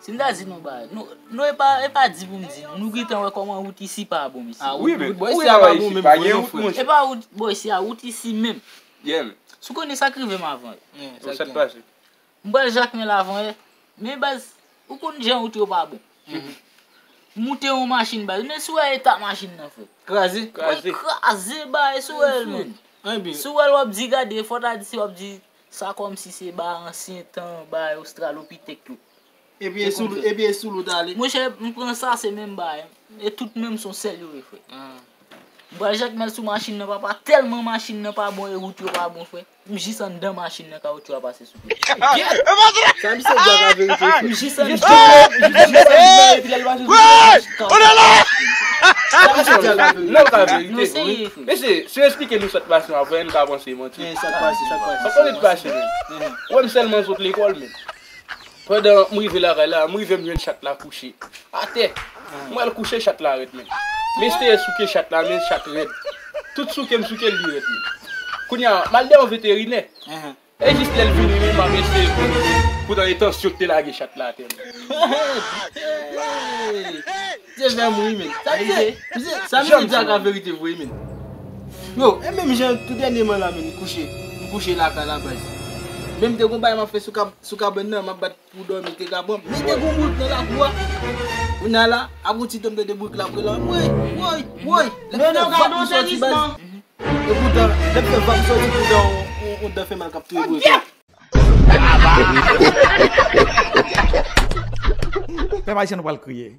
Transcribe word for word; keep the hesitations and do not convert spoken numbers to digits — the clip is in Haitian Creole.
Si m ta di nou bagay, nou, nou e pa, e pa di pou m di nou, nou gentan wè kòman wout isi pa bon, mesye. Ah, wi, men, wout bò isi a pa bon menm, vre, non, frè. E pa wout bò isi a, wout isi menm. Si w konnen sa k rive m avan yè. M pral Jakmèl avan yè. Men baz, ou konn jan wout yo pa bon. Moute yon machin baz, men si w wè eta machin nan, frè. Kraze? Kraze. Kraze, bay, si w wè l, men. Si w wè l, w ap di, gade, fò ta di, w ap di, sa kòmsi se ba ansyen tan, bay Ostralopitek yo. Epi e sou, epi e sou lou tale. Monchè, m pran sa, se menm bagay. E tout menm se yon sèl yo ye, frè. M pral Jakmèl sou machin nan, papa, tèlman machin nan pa bon e wout yo pa bon, frè. M jis anndan machin nan, kawotchou a pase sou pye. Sa misye di a ka verite, frè. M jis anndan, m jis anndan, epi lè l pase sou pye, kawotchou a pase. Sa misye di a ka verite. Non, ka verite. Non, serye, frè. Mesye, si yo esplike nou sa k pase avan, nou ka panse manti. Men sa k pase, sa k pase. Sa k pase, men. Ou wè m sèlman sot lekòl, men. Pandan m rive lakay la, m rive m jwenn chat la kouche atè. M al kouche chat la rèd, men. M eseye souke chat la, men chat rèd. Tout souke m souke l, li rèd, men. Kounye a, m al dèyè yon veterinè. E jis lè l vini, men, m ap eseye konnen poutan e tansyon ki te lage chat la atè, men. Se fè m ri, men. Sa misye, misye, sa misye di a ka verite vre, men. Yo, e menm jan tou dènyèman la, men, m kouche, m kouche lakay la, baz. Men m te gon bagay m ap fè sou kab, sou kabann nan, m ap bat pou dòmi, te ka pran m. Men te gon brik nan lakou a. Kounye a la, ap yon ti tan m tande brik la ap rele, woy, woy, woy. Lè m fè vag m sòti, baz. E poutan, lè m fè vag m sòti, poutan yon, yon, yon dan fè mal k ap touye brik la. Pèp ayisyen, nou pral kriye.